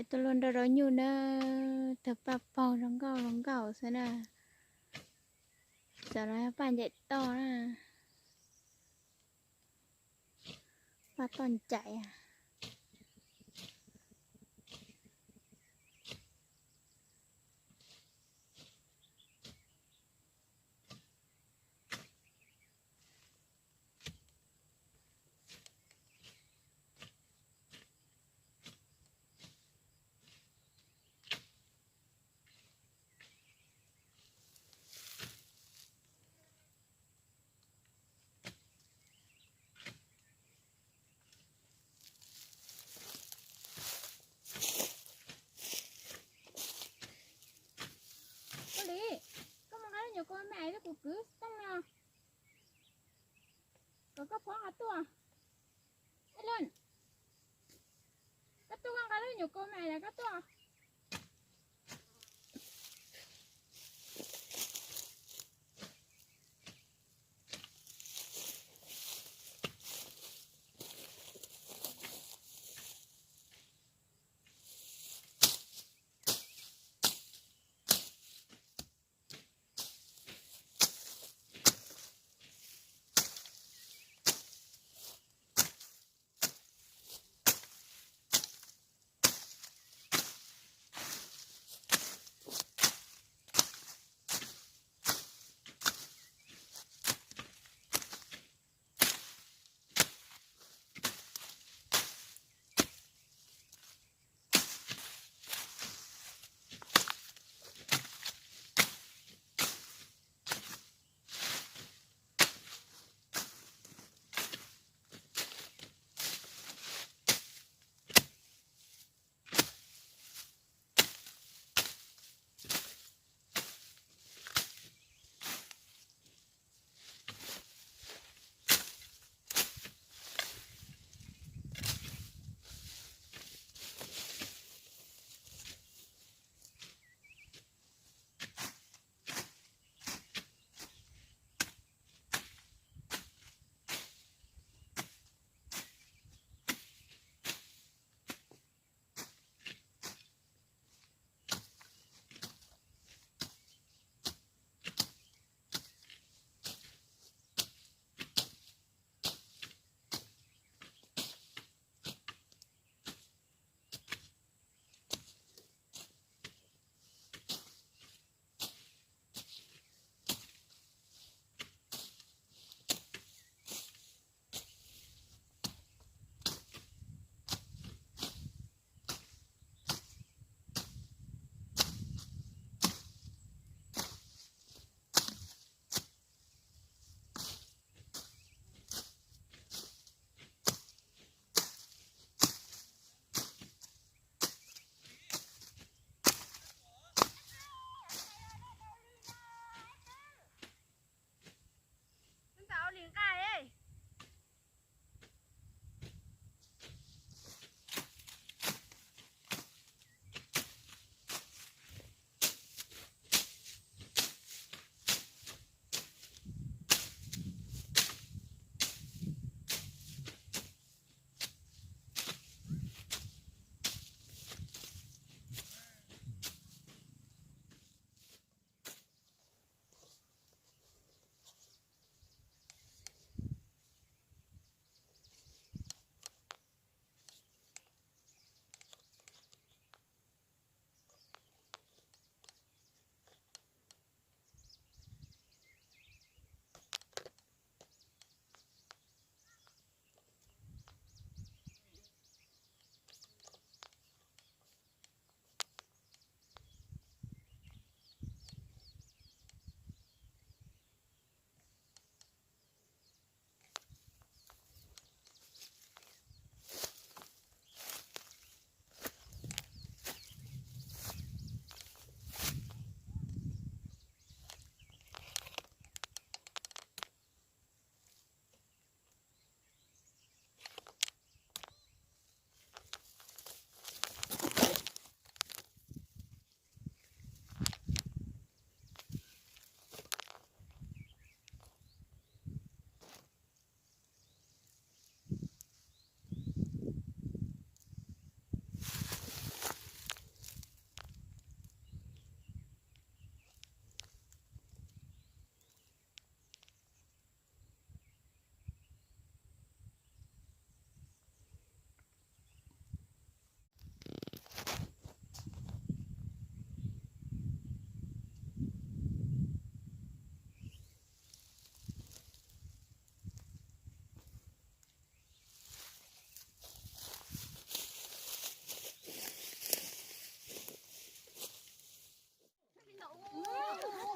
Tus luag nrog rau nyuj na, tug paj paug zoo nkauj zoo nkauj xwb na. Cov no yog paj ncaim toj na, paj toj ncaim. Koj li, koj mus nqa lub nyuam kaus me ais rau kuv kwv xov tooj no, kom koj phob nqa tuaj. Ej Lun, koj tuaj koj nqa lub nyuam kaus me ais los koj tuaj.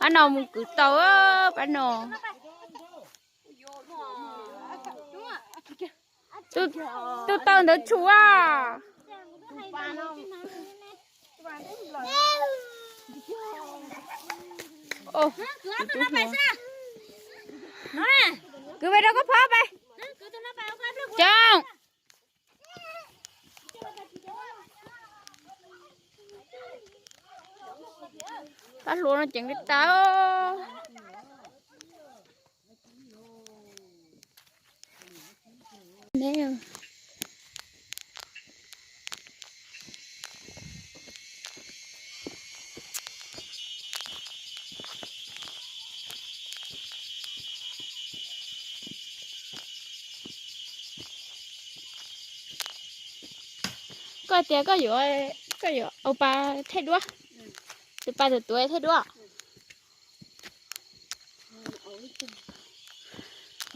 Pab no mus kwv tau, pab no. Tus tau ntawd tshua. Kwv pes rau koj phob pes. Coob. Pab hluas no ceev li tau. Koj tias koj yuav, koj yuav ua pa thaij duab, tus pa tus tuav thaij duab.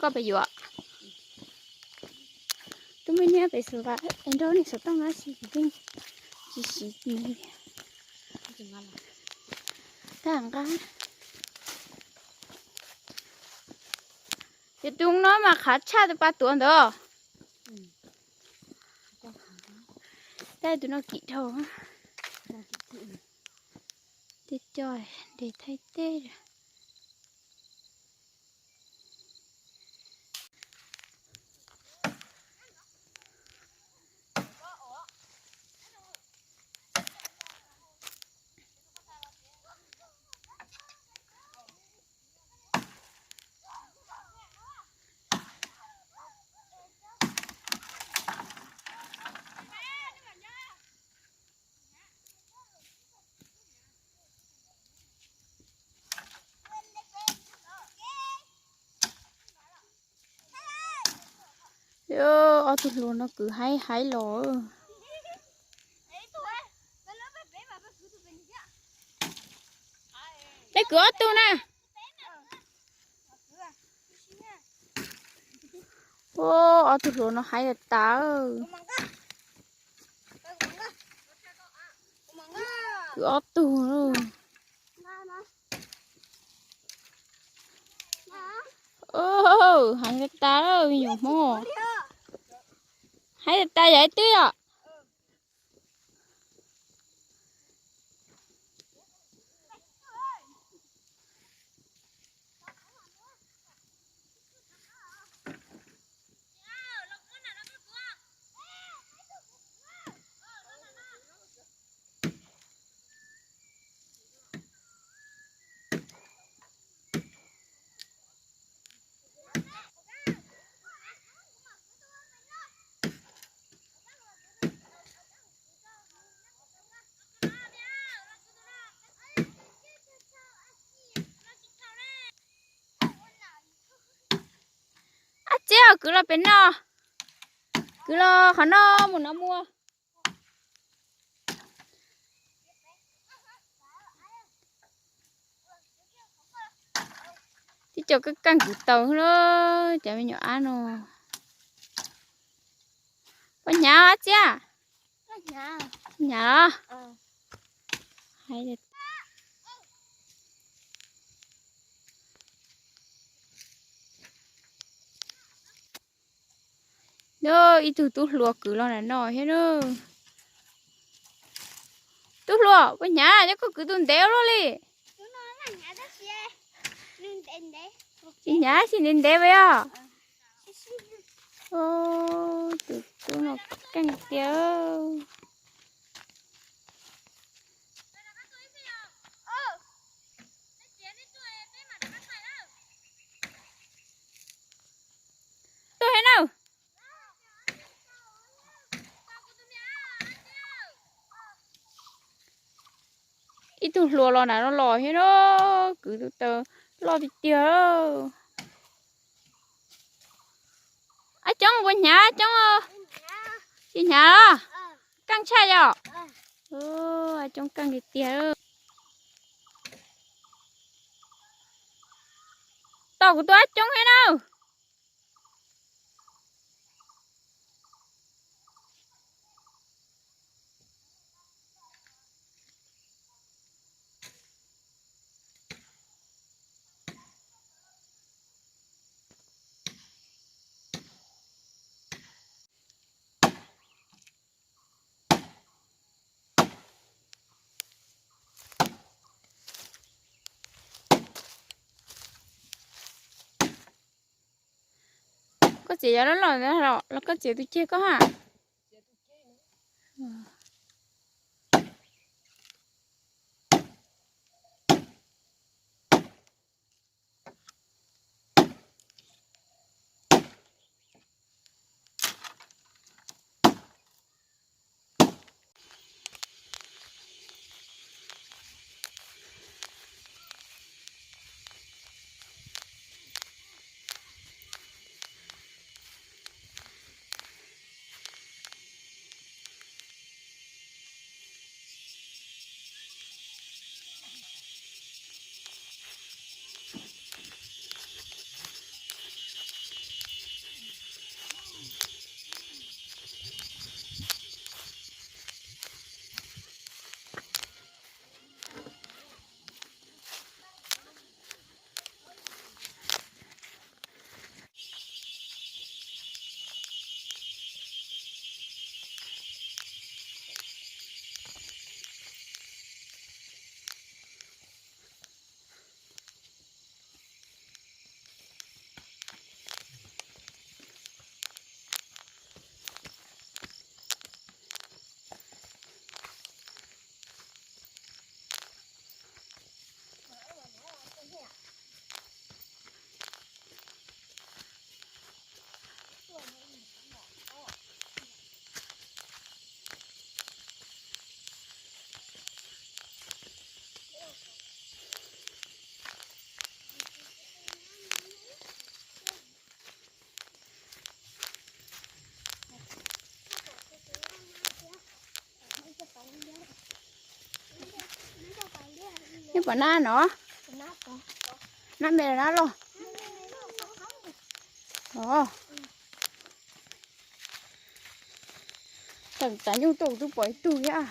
Koj pes yuav. Tub me niab pes xav nrog nej xov tooj na tsis tsis siv. Tag nqa. Ces tus no mas qhav tshaj tus pa tuav ntawd. Tab tus no kim dhau. Tej co nres thaij teb. Ob tug hluas no kwv haib haib los. Peb kwv ob tug na. Ob tug hluas no haib tas tas. Kwv ob tug. Haib tas tas me nyuam Hmoob. Haib tas tas yog ib twb yom. Ab txiab, kwv los pem no, kwv los qhov no mus no muaj. Tib co keej keej kwv tau na, cov me nyuam ab no. Puas hnyav ab txiab? Hnyav los? Ib tug tub hluas kwv los ntawm no thiab na. Tub hluas, puas hnyav, cov koj kwv tus ntev ua luaj li. Tsis hnyav, tab sis ntev ntev puas yog? Tus tub no keej tiag. Tuaj thiab na. Ib tug hluas los nram no los thiab na, kwv tus taws loj tiag tiag. Ab Coob, puas hnyav Coob? Tsis hnyav los? Keej tshaj yom? Ab Coob keej tiag tiag. Tos kuv tus Ab Coob thiab na. Koj txiav yov loj loj ntawd los koj txiav tus ceg koj ha. Neb puas nab no? Nab me los nab loj? Os. Tawm tav nyuj tuaj kuv twb pom ib tug thiab.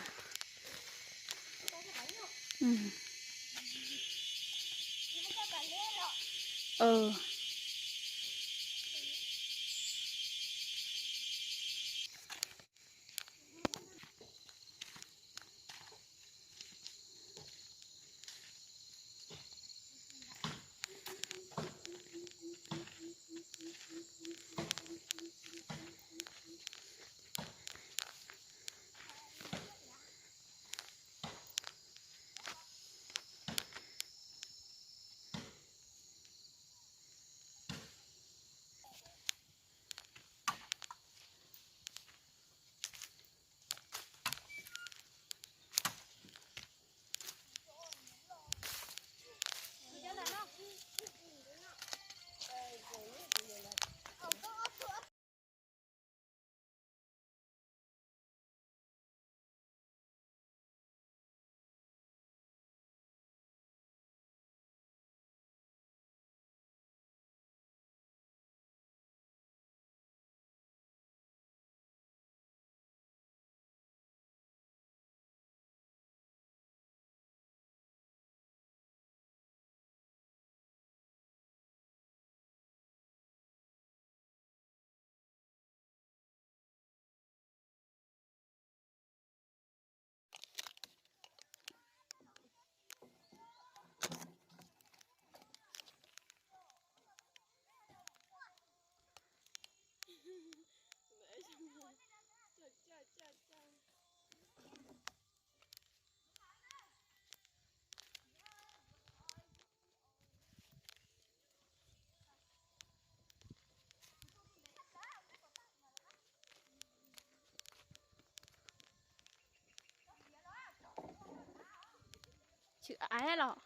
Tshwm av los.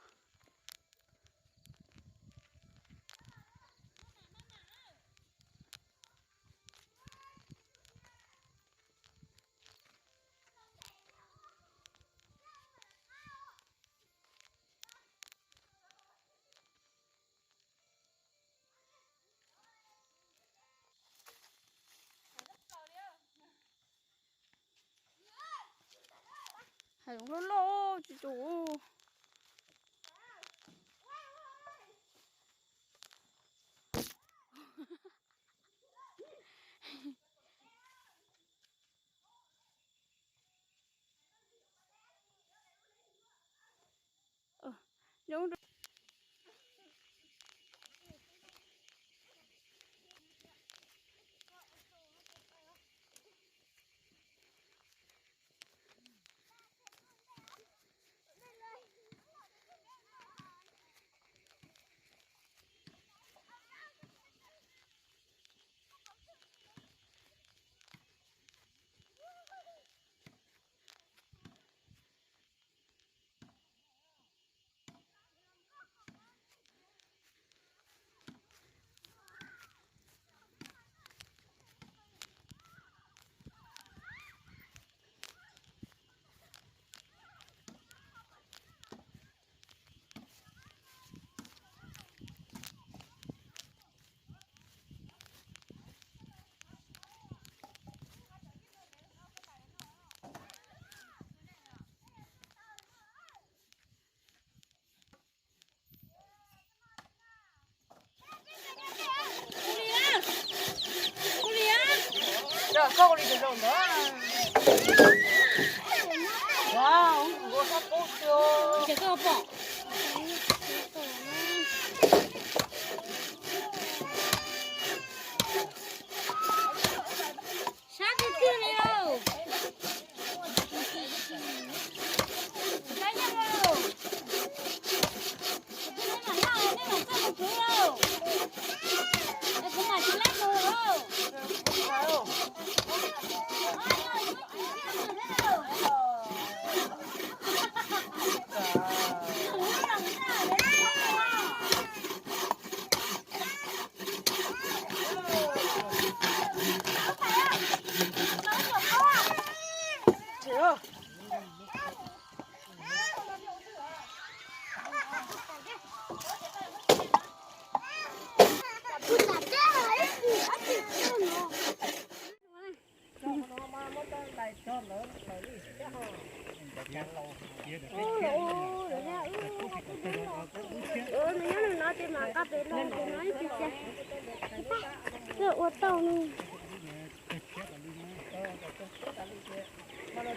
Hav zoov loj loj tsis tus. Koj ua li zoo ntawd. Wow, ua sab qub xwb. Ces koj pom. Sab tiag tiag li lauj. Sab nyob lauj. Kuv twb muab mam laj, nej mam txoj mus kuv lauj. Es kuv mam tsis laib mus lauj. Nws nyob no ces mam nqa pem los ces no ib pliag cas ua tau no. Ces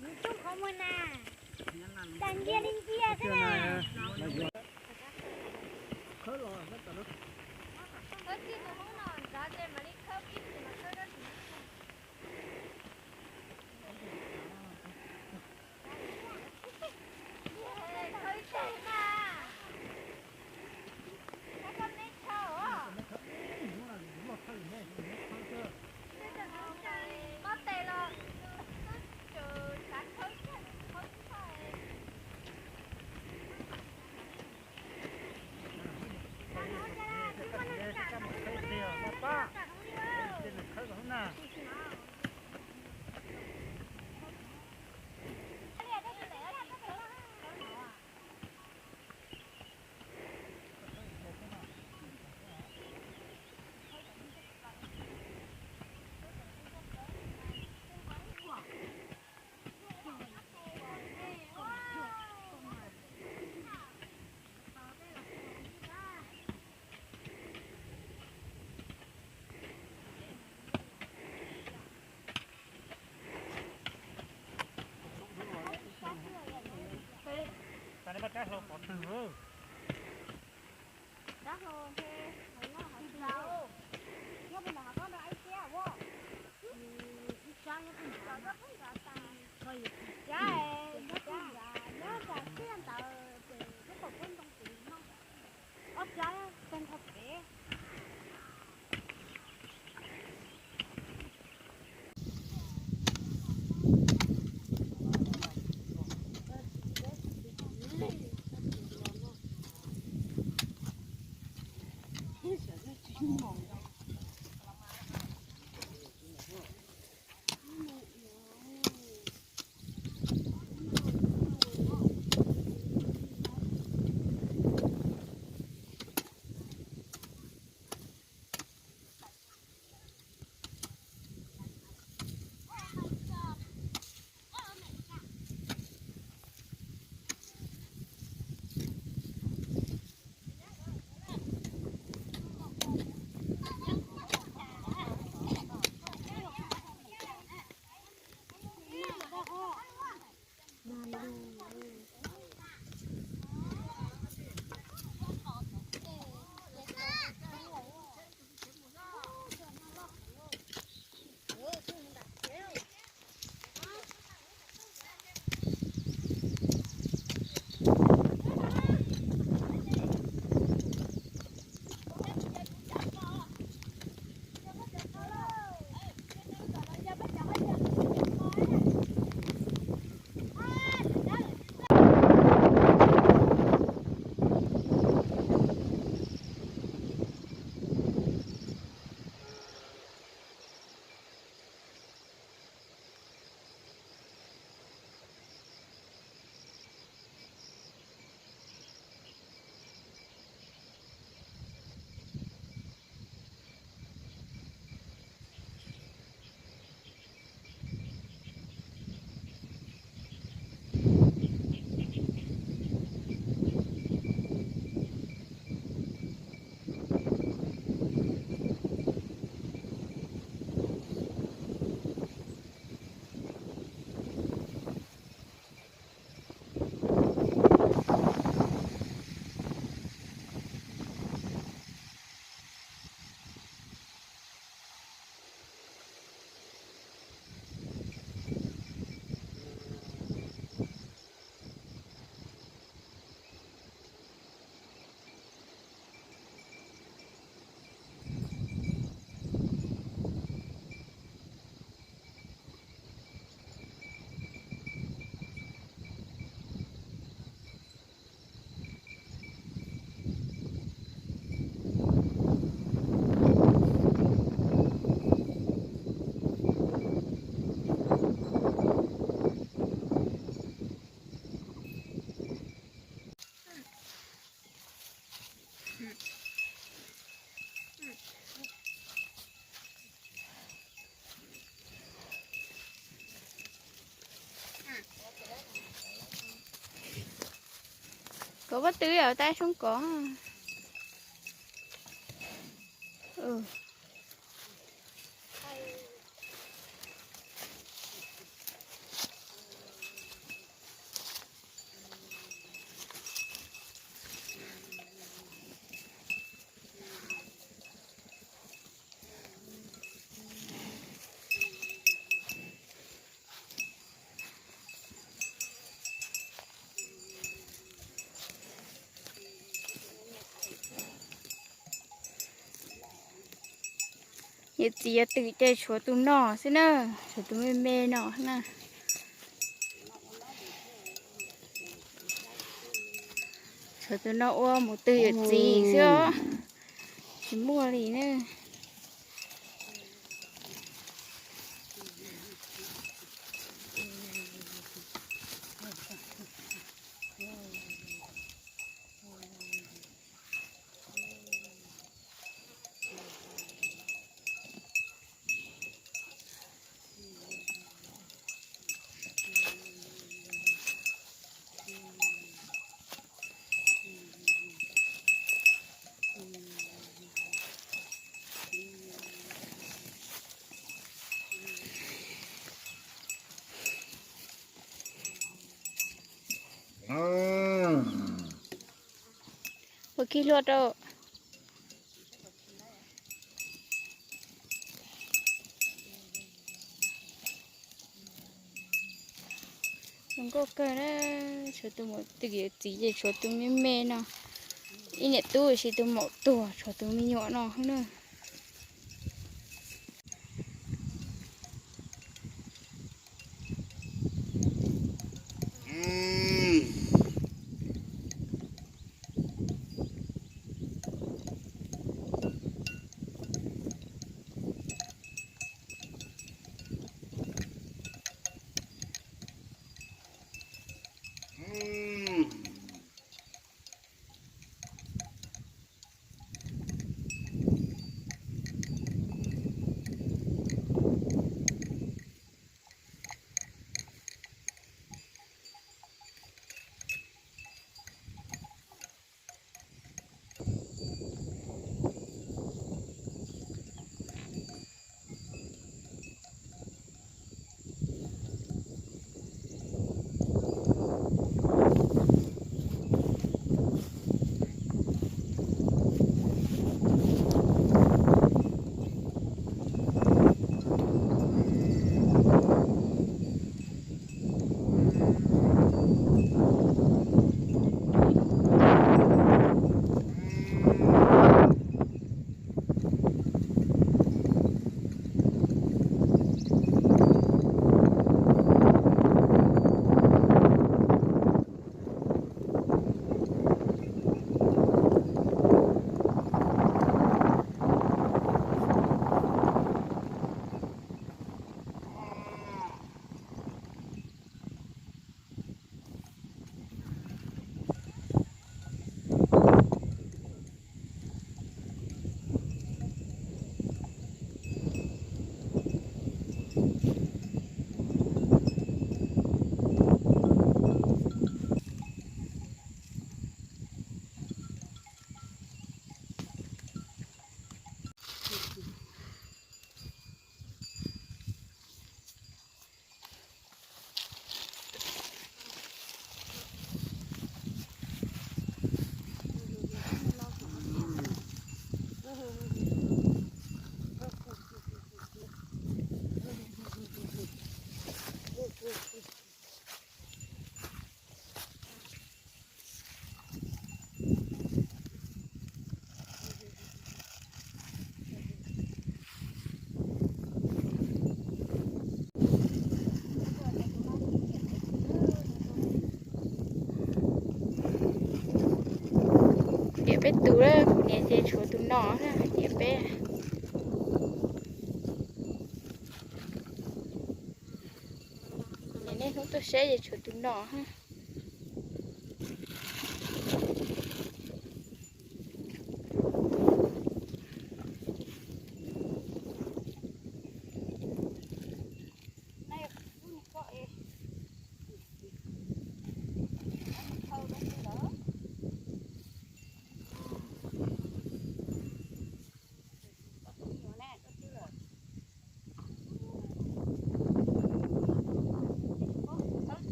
nws coob qhov muag na, cas ncia li ncia xwb na. Khawb txij tus hoob no nrad ces mam li khawb ib tus mas khawb rau tus. Khawb ib teg na. Khawb koj neb chaw os. Mob tes los nws twb tseem xav khawb kiag nws qhov txhoj. Kov pob tw yom, tab soob kov. Yawm txiv yawm twm ces tshuav tus no xwb na, tshuav tus me me no na. Tshuav tus no ua mus twg yawm txiv xwb os, tsis muaj li na. Ua kib hlua rau. Zoo nkauj kawg na, tshuav tus maum twm yawm txiv ces tshuav tus me me no. Ib niam tub sis tus maum tuag tshuav tus me nyuam no na. Tiam peb tus, kuv niam ces tshuav tus no na, tiam peb. Kuv niam niaj hnub tuaj saib ces tshuav tus no.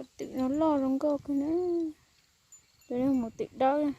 Twm no loj zoo nkauj kawg na. Tus no mus twm dawb.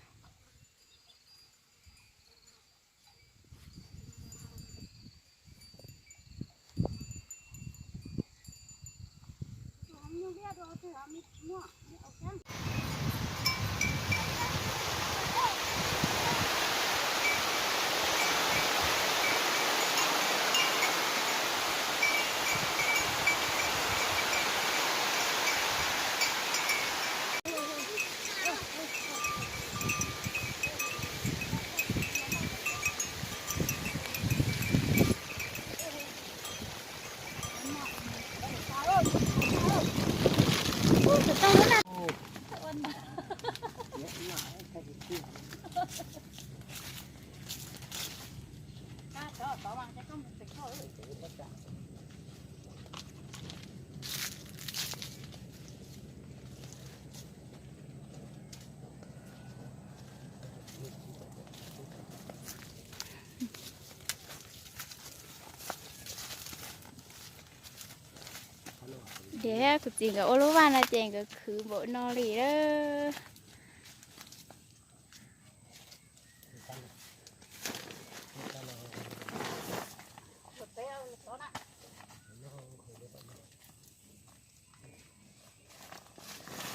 Tias kuv txiv nkawd ua lub vaj no ces nkawd khwv npaum no li lawm.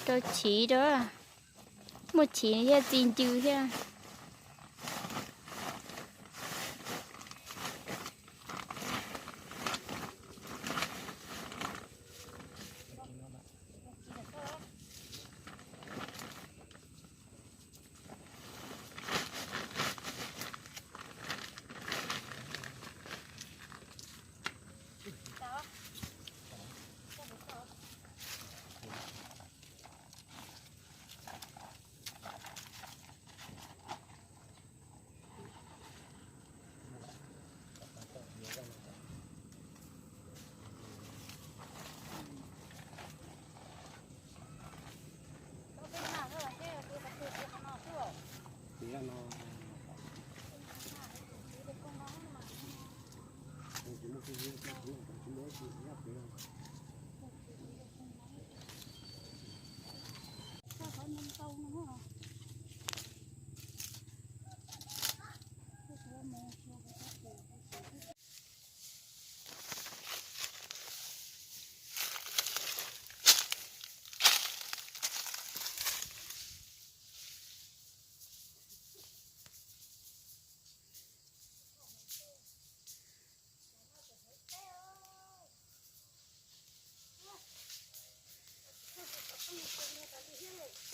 Rau chiv rau, muaj chiv thiab txi ncw thiab.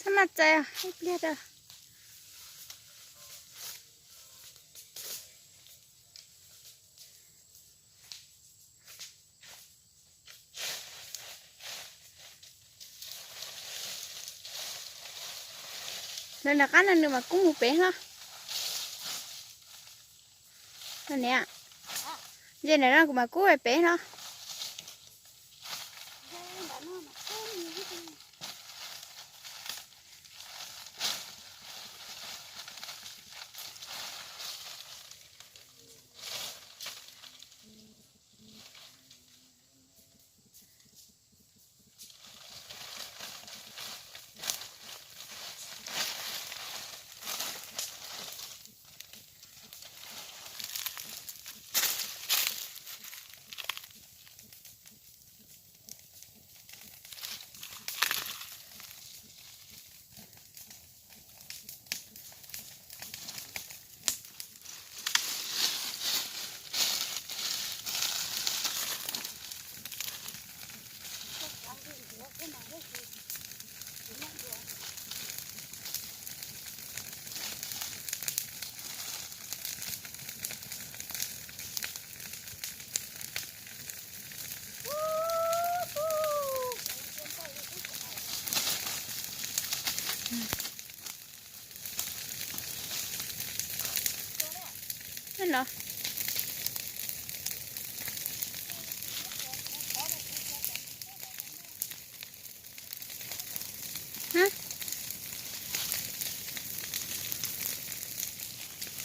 Txhob maj txais ib pliag rau. Lawv nram qab no nws mam kub mus pem no. Niam, nce ntawm no kuv mam kub pem no.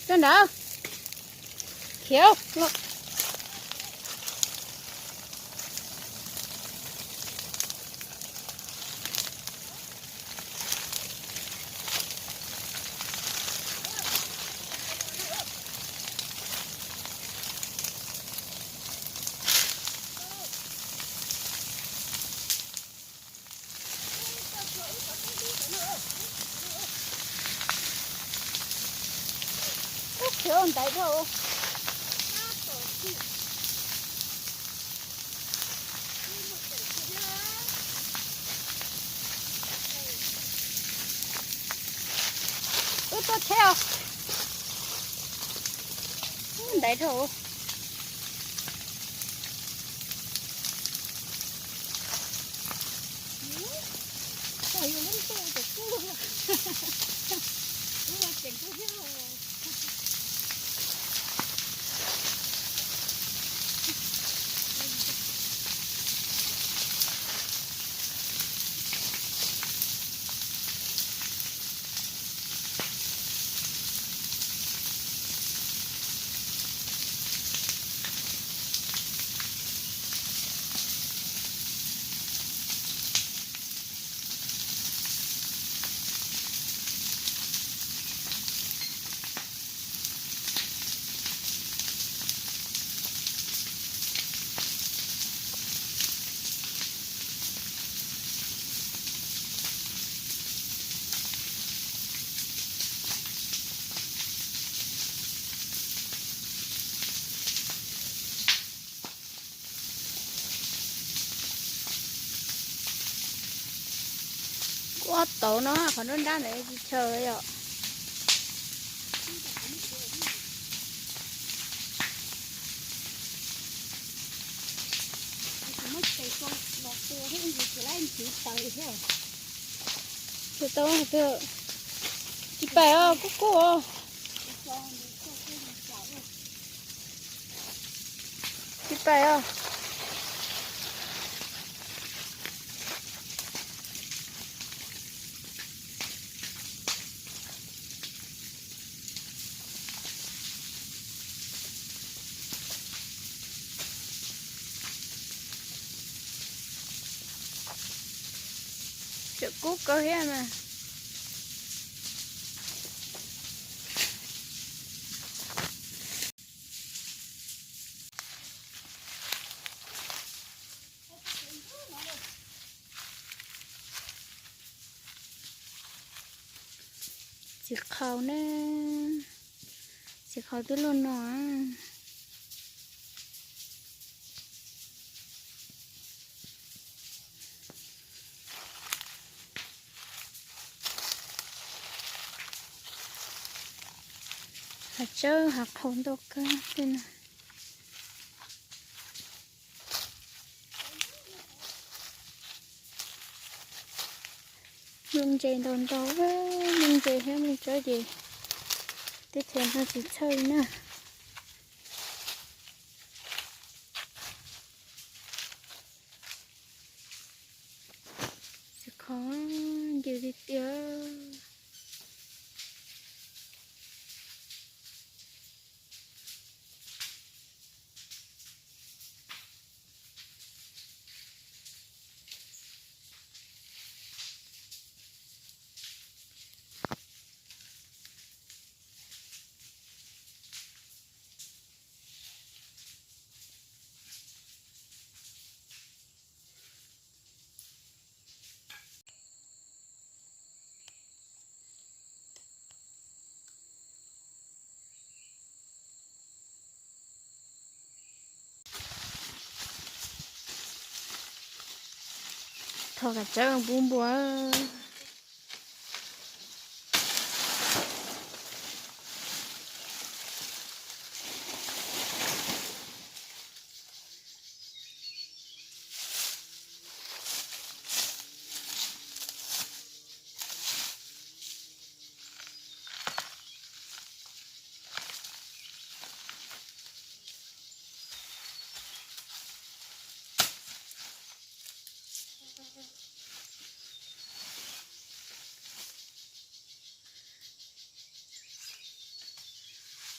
Rau ntawd. Khiav. Ub, khiav ntaiv dhau. Ub, tuaj thiab. Ub, ntaiv dhau. Kuv ob tauv no qhov nruab nrab ntawd tsis chaw yom. Tsis tau, tsis pais os, kub kub os. Tsis pais os. Tseem kub kawg thiab mas. Txiv qhaus na, txiv qhaus twb luaj no. Hav tsawb hav qhaus ntau kawg tej no. Muaj ntses ntau ntau, muaj ntses thiab muaj tsawb ces teb chaws no tsis txhawj li na. Txiv qhaus ncw tiag tiag. Tho kav tsawb pub npua.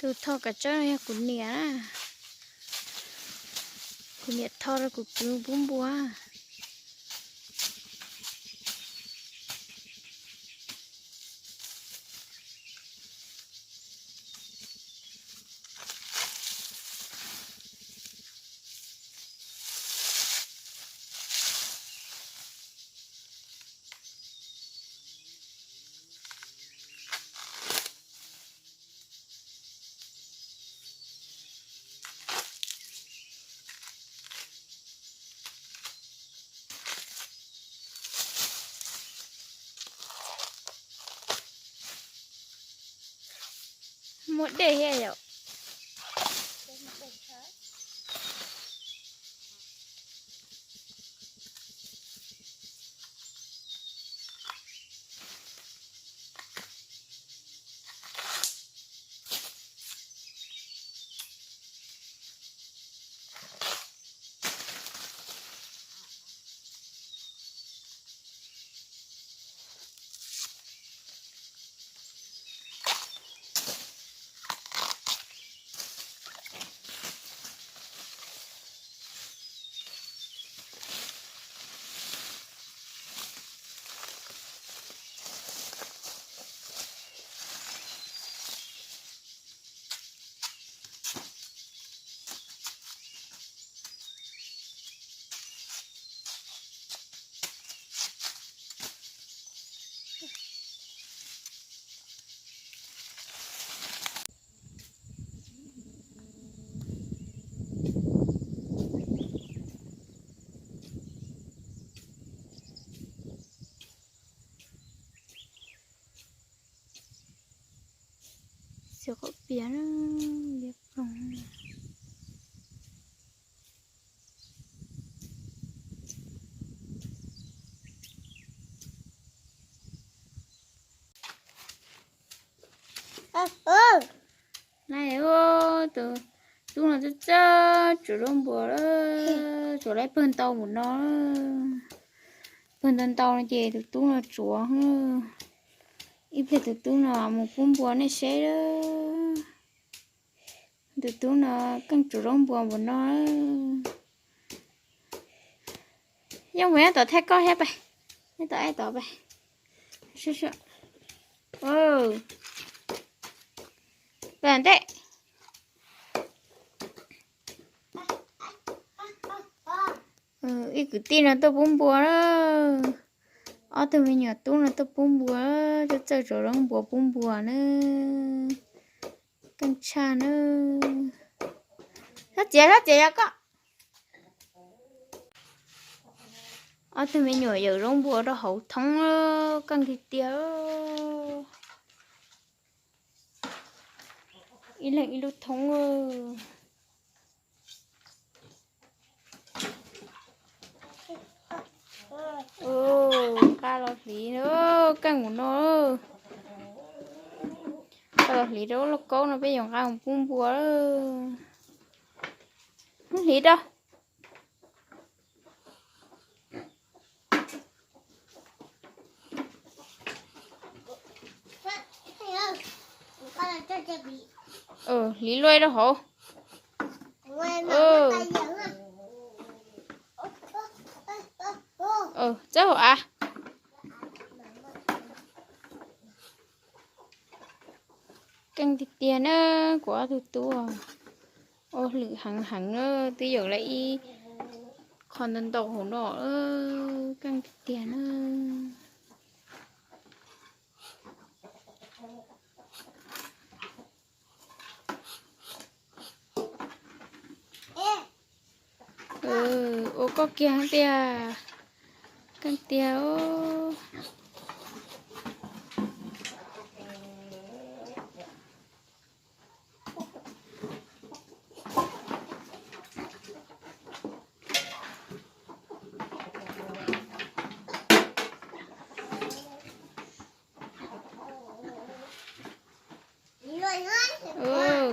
Tus tho kav tsawb no yog kuv niam. Kuv niam tho rau kuv kwv pub npua. Muaj dej thiab yom. Xyov qhov piav na, piav ploog. Nai, tus tub no txawj txawj tsuav zaub npua lawm, tsuav lawm pawg ntau mus no. Pawg ntau ntau no ces tus tub no tsuav. Ib pliag tus tub no mus pub npua nej seb. Tus tub no keej tsuav zaub npua npaum no. Yeej mus nyob tom thaj koj thiab pais, nyob tom ai tod pais. Pais ntej. Ib kwv tij no tuaj pub npua. Ob tug me nyuam tub no tuaj pub npua, txawj txawj tsuav zaub npua pub npua na. Keej tshaj na. Sab txiav, sab txiav yog koj. Ob tug me nyuam yawm zaub npua rau hauv thoob, keej tiag tiag. Ib leeg ib lub thoob. Nqa los hliv, keej mus no. Nqa los hliv rau lub lauj kaub no peb yuav nqa mus pub npua. Hliv rau. Hliv luaj rau hauv. Txawb hauv av. Keej tiag tiag na, kuv ob tug tub. Ua hwm heev heev na, twb yuav lawm ib qho ntau ntau hauv no, keej tiag tiag na. Ua koj kiag tiag, keej tiag.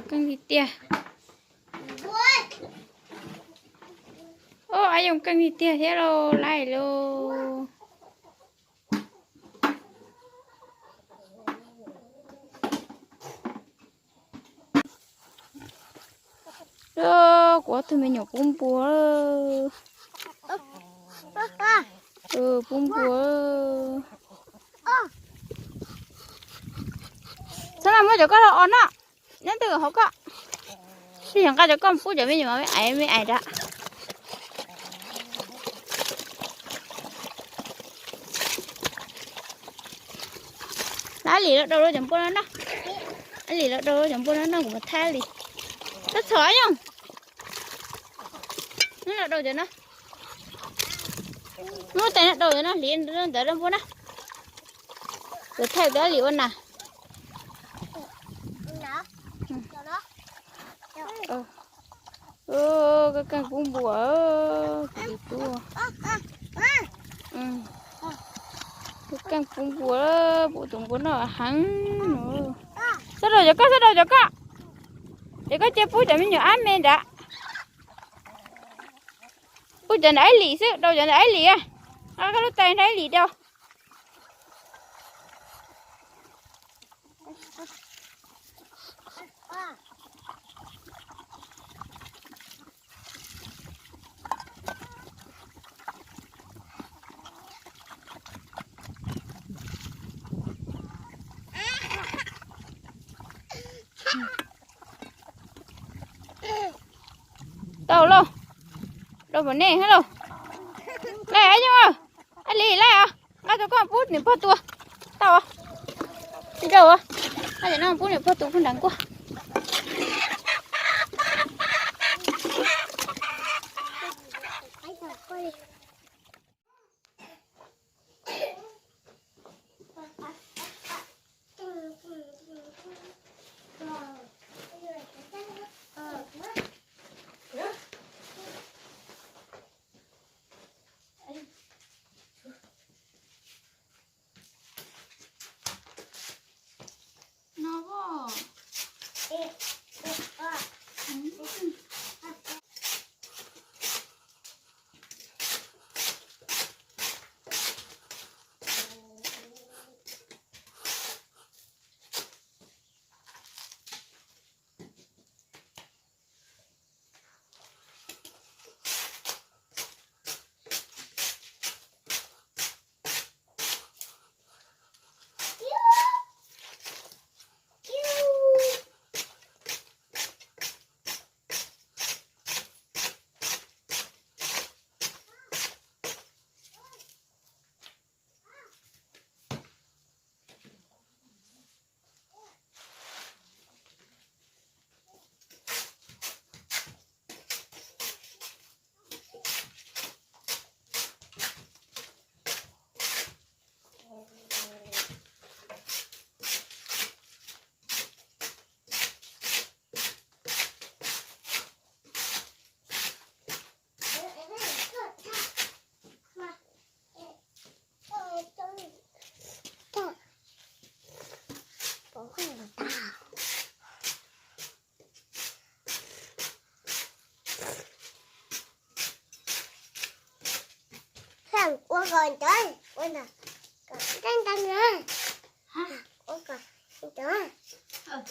Keej tiag tiag. Ub, ab yoog keej tiag tiag thiab lauj, laij lauj. Kuv ob tug me nyuam pub npua. Pub npua. Txhob muab cov koj los os no. Nyob twj ywm hauv koj. Tsis yog nqa cov koj pub cov me nyuam me aiv me aiv rau. Ab lim los daus cov npua no no. Ab lim los daus cov npua no no, kuv mus thaij li. Txhob txhom yoog. Muab los daus cov no. Muab tais no daus cov no, hliv ntawd rau npua na. Kuv thaij tus ab lim ua nas. Koj keej pub npua, kuv tsis pub. Koj keej pub npua, pub tus npua no heev. Xab rau cov koj, xab rau cov koj. Ces koj cia pub cov me nyuam ab me nrad. Pub cov nrad ib lim xwb, rau cov nrad ib lim. Koj lub tais nrad ib lim rau. Tau lauj, rau pom nej lauj. Laij, ab li laij os, nqa rau koj pub niam pog tua. Tau, nrau, nqa cov no pub niam pog tua pub nrad nkuaj. Ua kom ntawd, ua ntawd, kom ntawd, ua kom ntawd.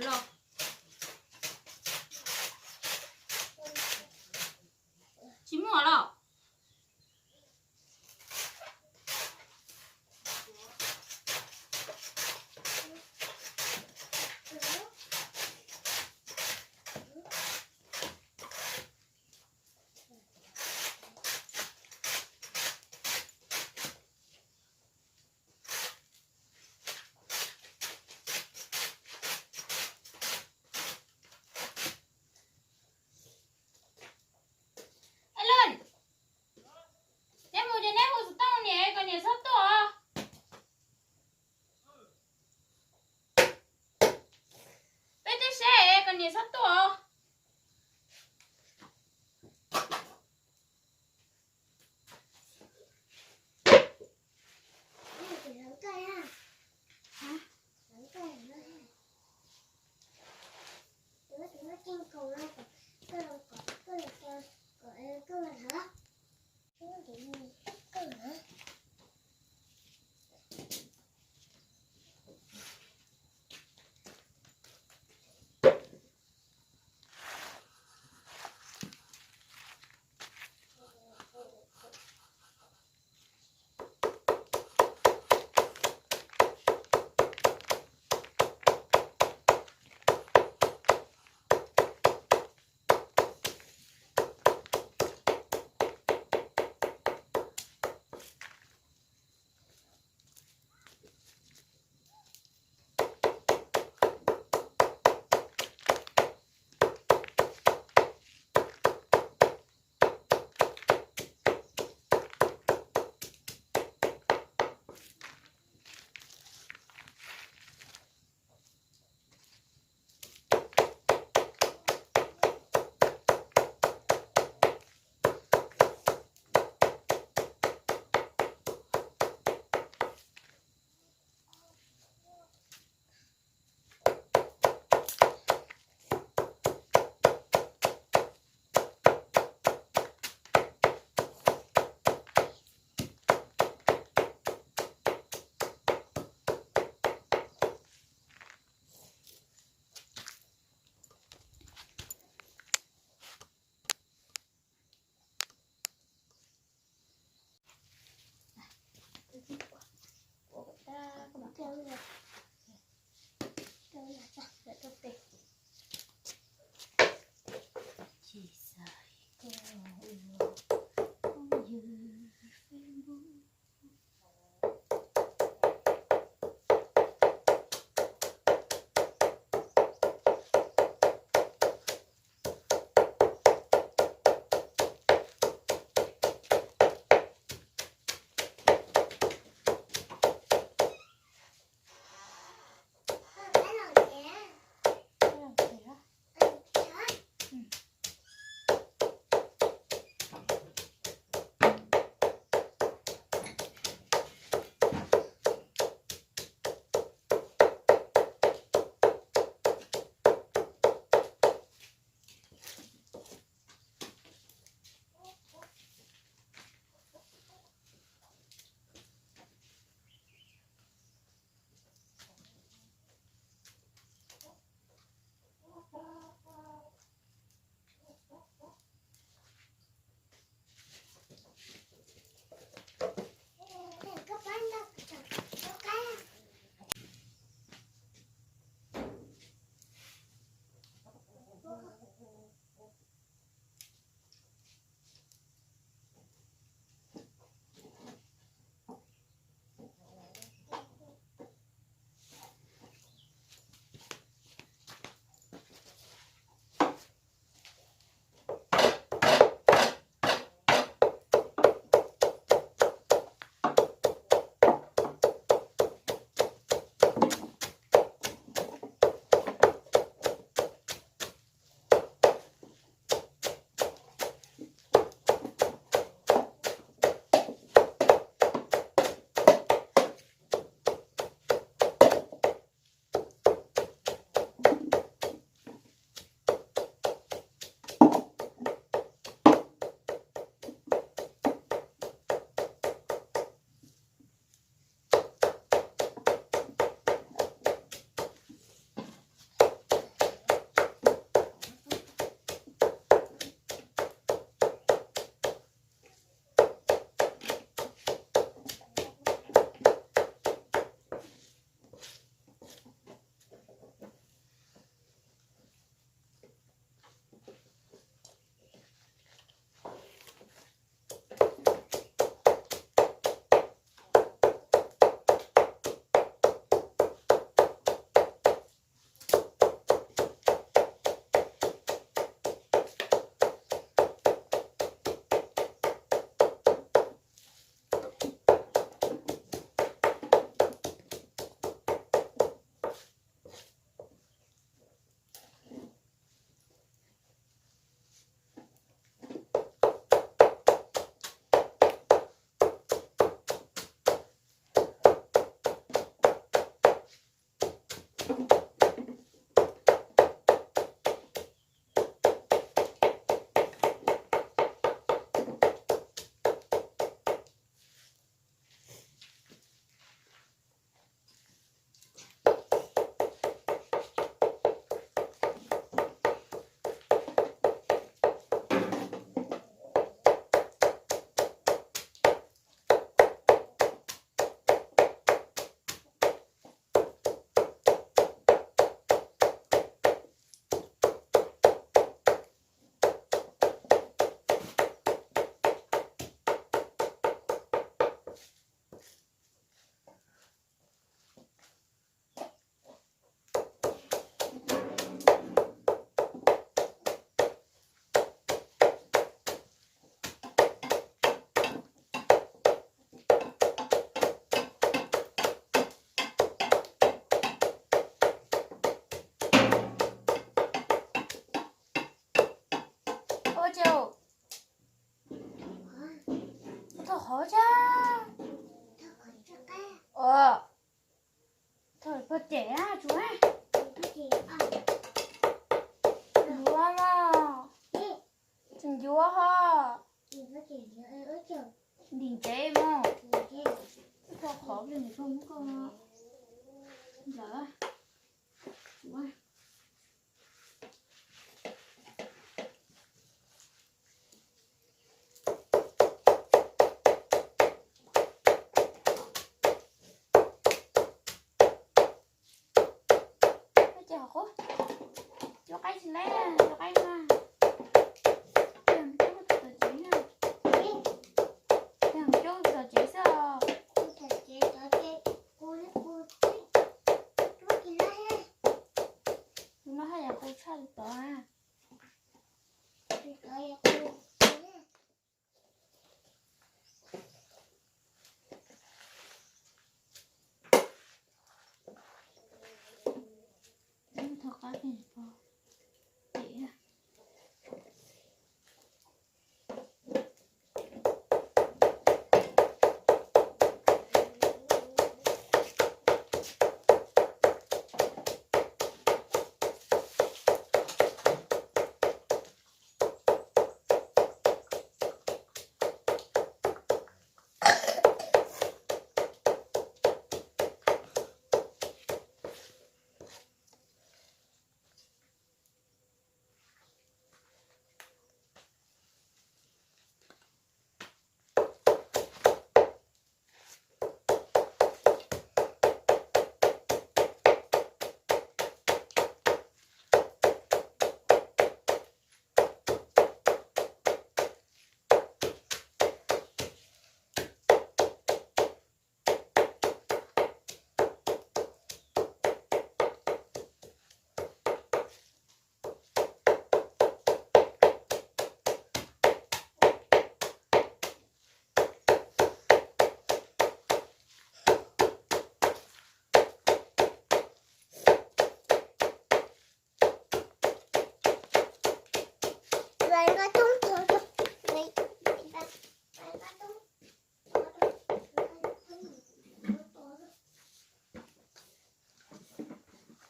los? Tsis muaj los? Neb mus ces neb hu xov tooj niam kom niam txhob tuaj. Peb twb seb kom niam txhob tuaj. lawm. Ces hov qub, cua qaib tsis laib, cua qaib no. Cua txog tsev na, cua txog tsev xwb os. Tus no haj yam qus tshaj tus tod na.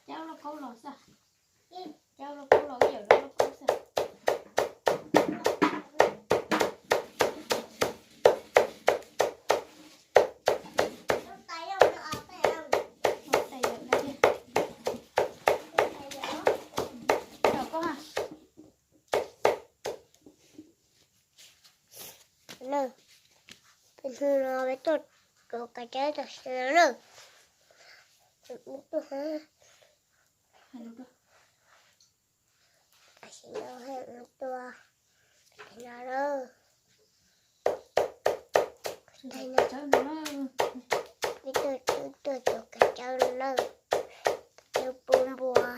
Cab lauj kaub los xwb. Cab lauj kaub los, yawm lauj kaub xwb. Peb hnub no peb tuaj rau kav tsawb tam sim no na. Tam sim no peb tuaj no na. Peb tuaj, peb tuaj rau kav tsawb no na. Kav tsawb pub npua,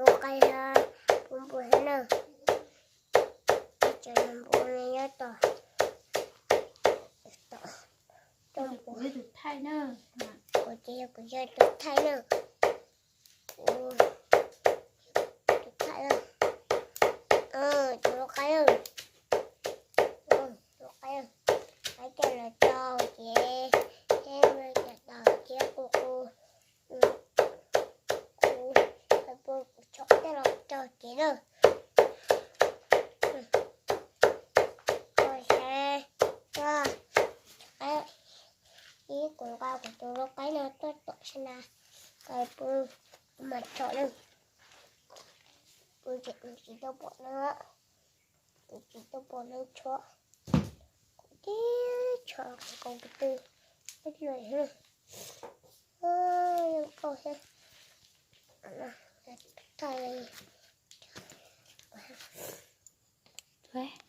ua qaib thiab pub npua thiab na. Teb chaws npua ne nyob tom, tom, tom kuv, kuv ces yog kuv yog tus thaij na. Kuv tus thaij na. Tus lau qaib na. Tus lau qaib na. Qaib coj los tso ces, thiab coj los thiab kuv, kuv, kuv, kuv tso coj los tso ces na. Koj saib, koj, ib kuv nqa kuv tus lau qaib no tuaj tom sab na, kuv mam tso na. Kuv tsis tau pom no, kuv tsis tau pom no tshuav, kuv tib tshuav kuv kaus kuv twb ib lawm, yeej kauj thiab. Yawm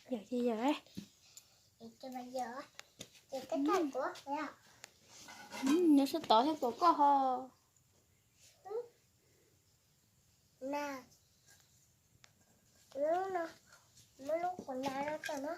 ces yawm, nyob sab tod thiab pom koj ho. Lub, lub qhov na no.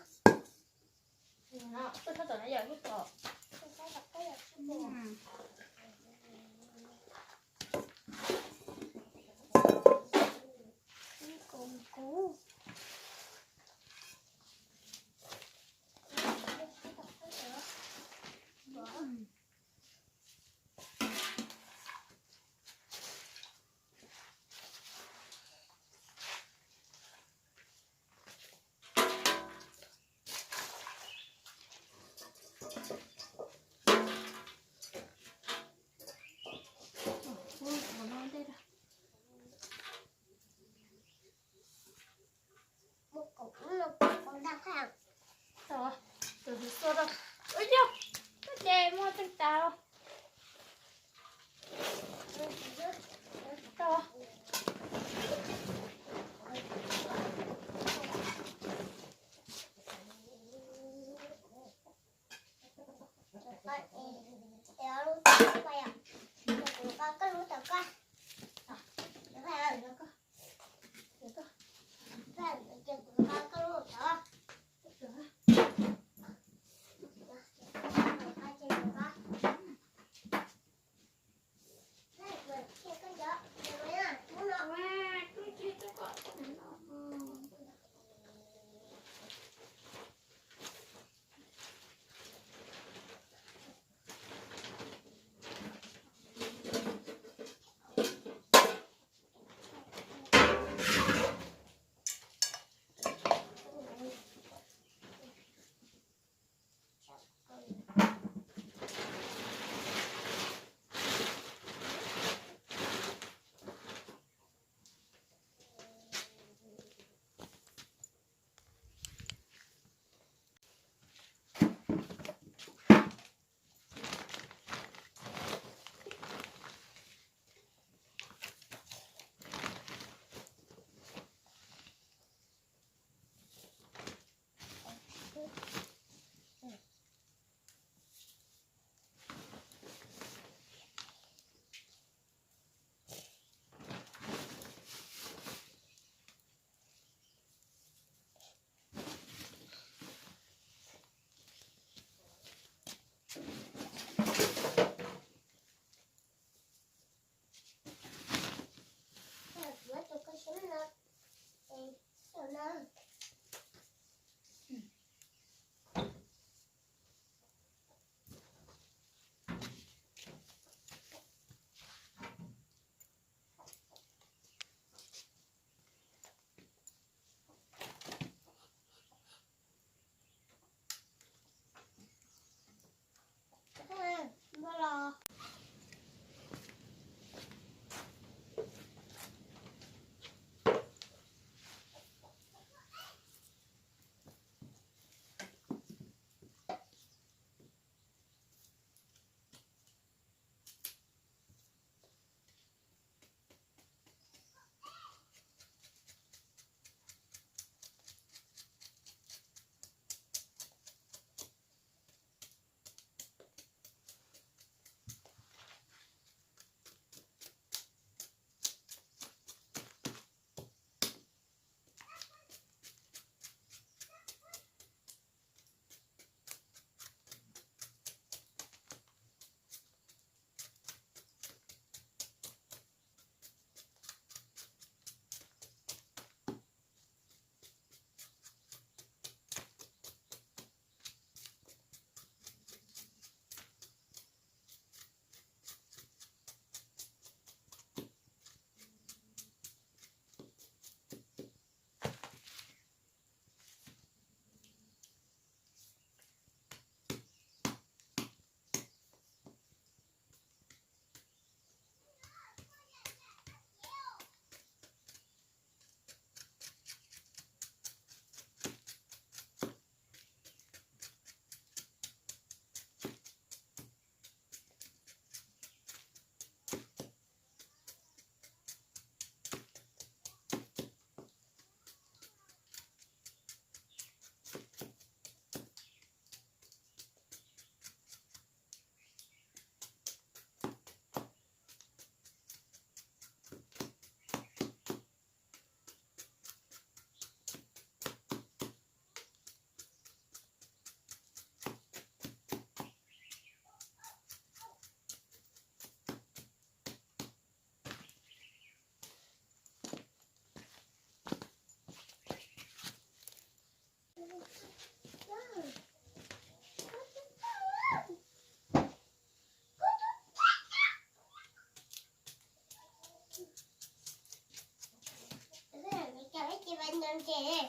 Ces, ces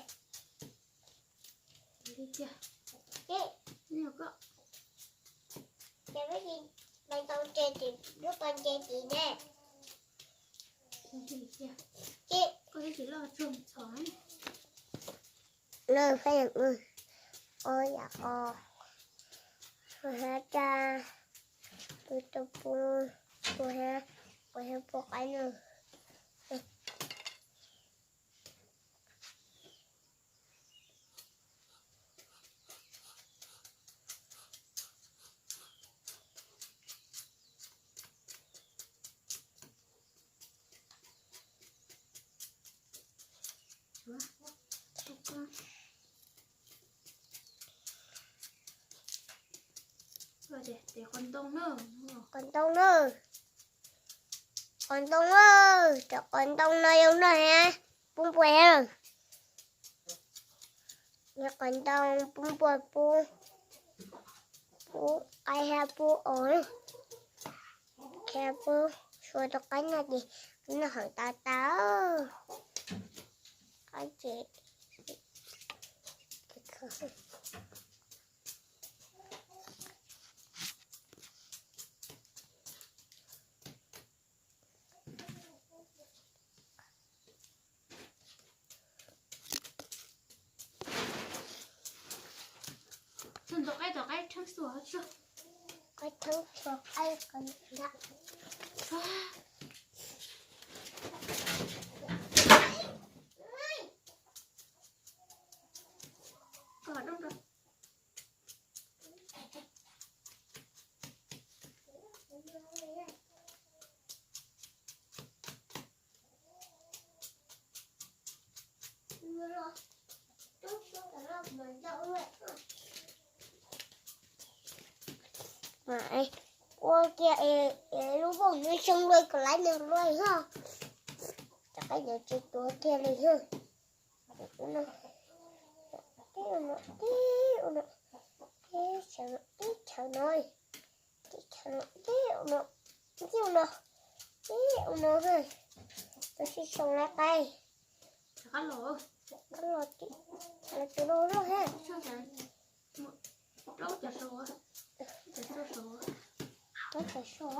peb tsis pais tau ces tim lub pas ces tim ne. Ces koj tsis loj tsuag txhom. Lawv pheej ua yam o, ua hab tsa, ua tau pub, ua hab, ua hab pub qaib no. Qos ntoo na, qos ntoo na, cov qos ntoo no yog noj hab pub npua hab. Yog qos ntoo pub npua, pub, pub qaib hab pub os, hab pub sua rau qaib noj ces noj heev tas tas. Qaib ces Txog ntawm qaib, tom qaib theeb xua, qaib theeb xua, qaib qos ntoo. Mas ua kiag es lub vooj nws xyoo luaj kom laiv nws luaj hos. Cov qaib no tsis tuav kiag li hos. Tib u no, tib u no, tib chaw no, tib chaw no, tib chaw no, tib u no, tib u no, tib u no, tib u no, tib u no, tib u no, tib u no, tib u no, tib u no.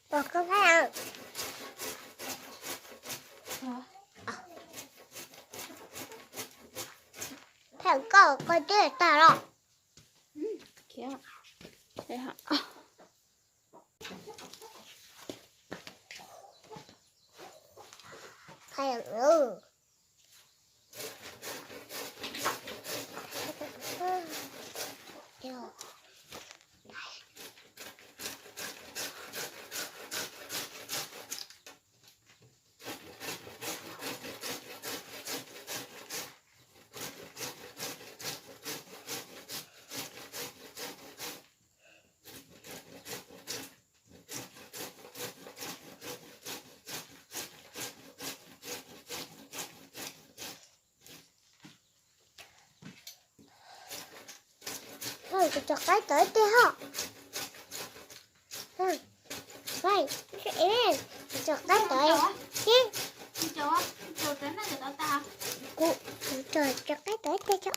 Pom koj Phaib, Phaib koj, koj twb tag los. Phaib, Tso qaib tod ib teg ho. Tso qaib tod ib teg. Kuv tso qaib tod ib teg tso.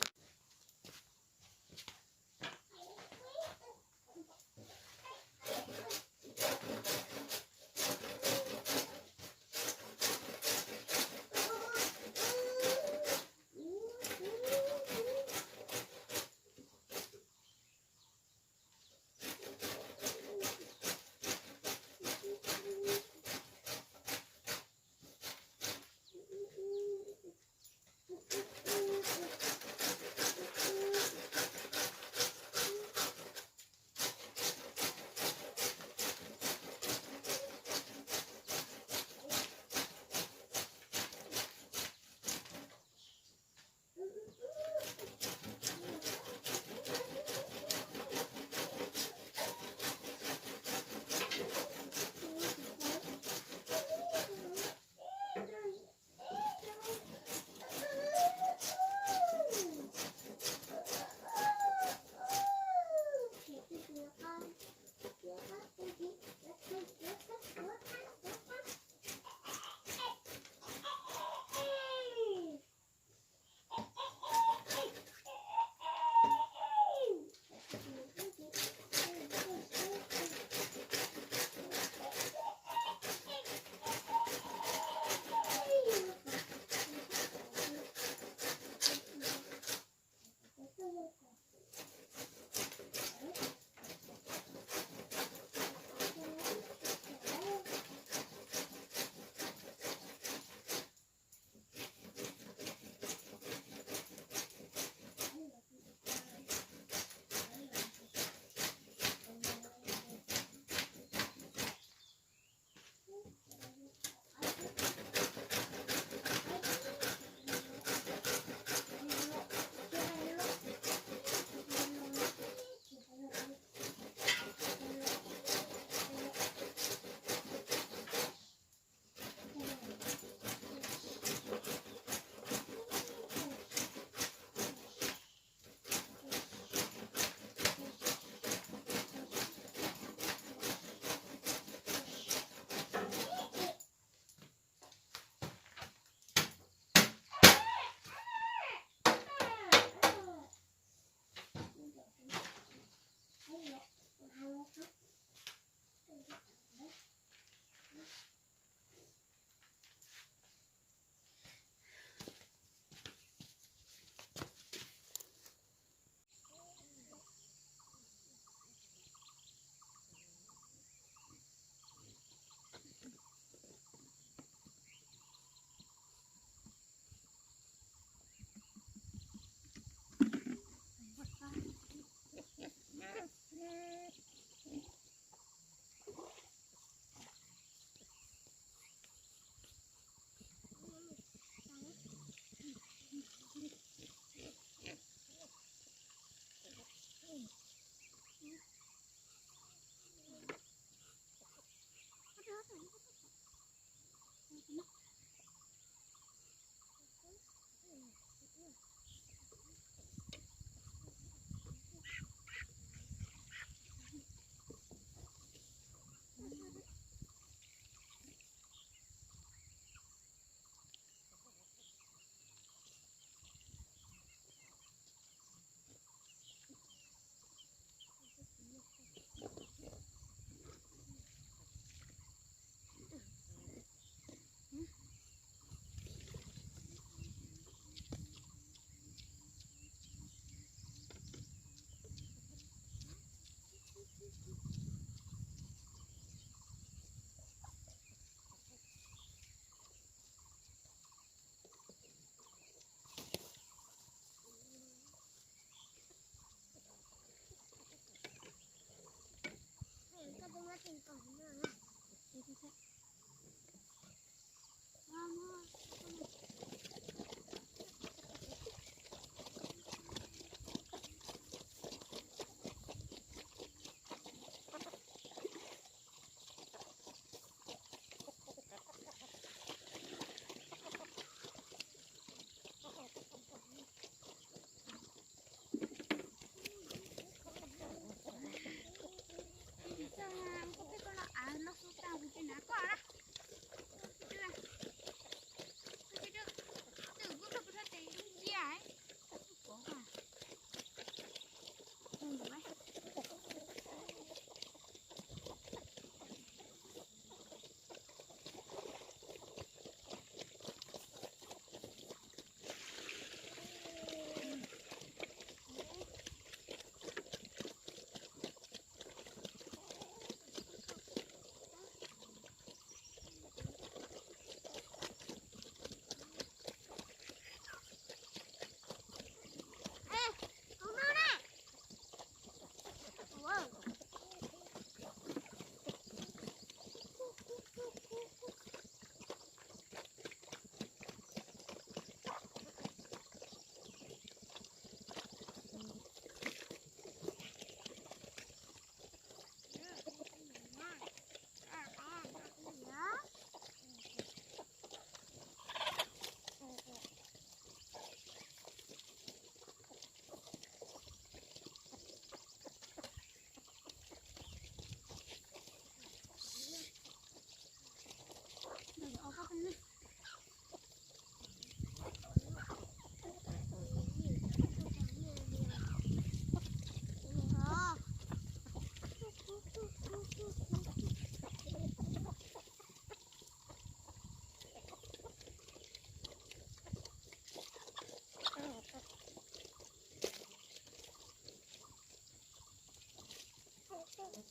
Koj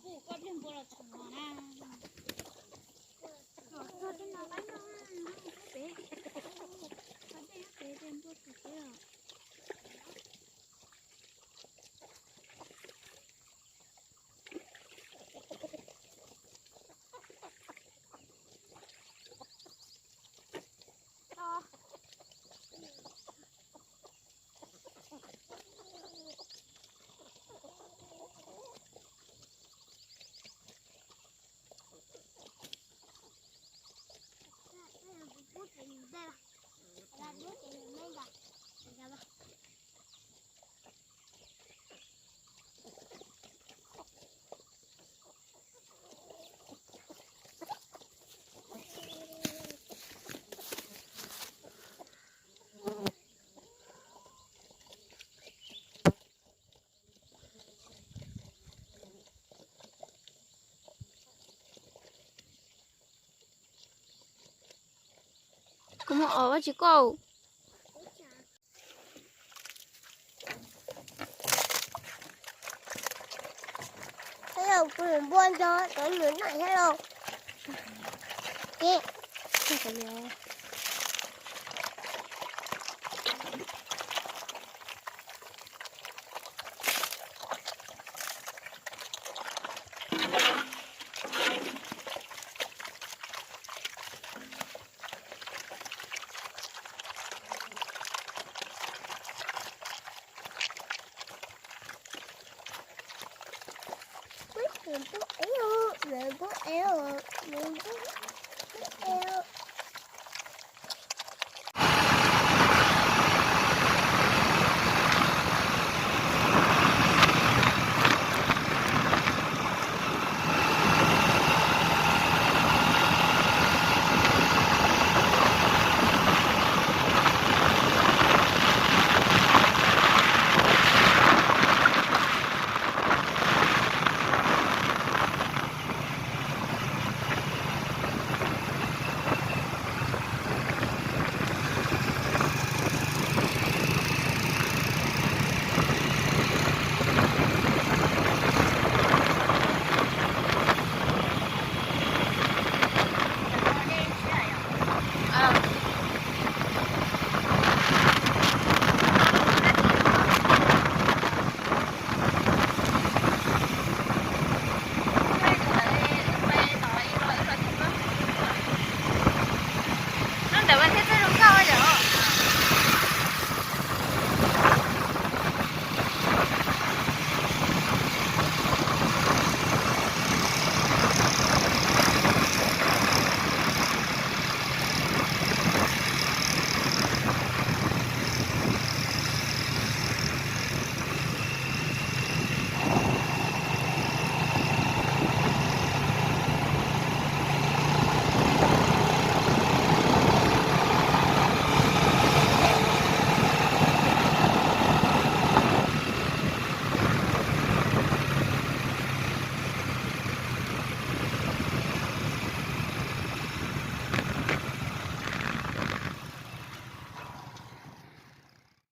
pub koj pliag npua los txhoov no na. Los txog tej no pab no, peb, pab tej peb tej npua txhoov peb os. Kuv muaj os, ua tsis koj. Thiab los kuv npua nrog cov nws noj thiab lauj. Ces Npua ev, npua ev, npua ev.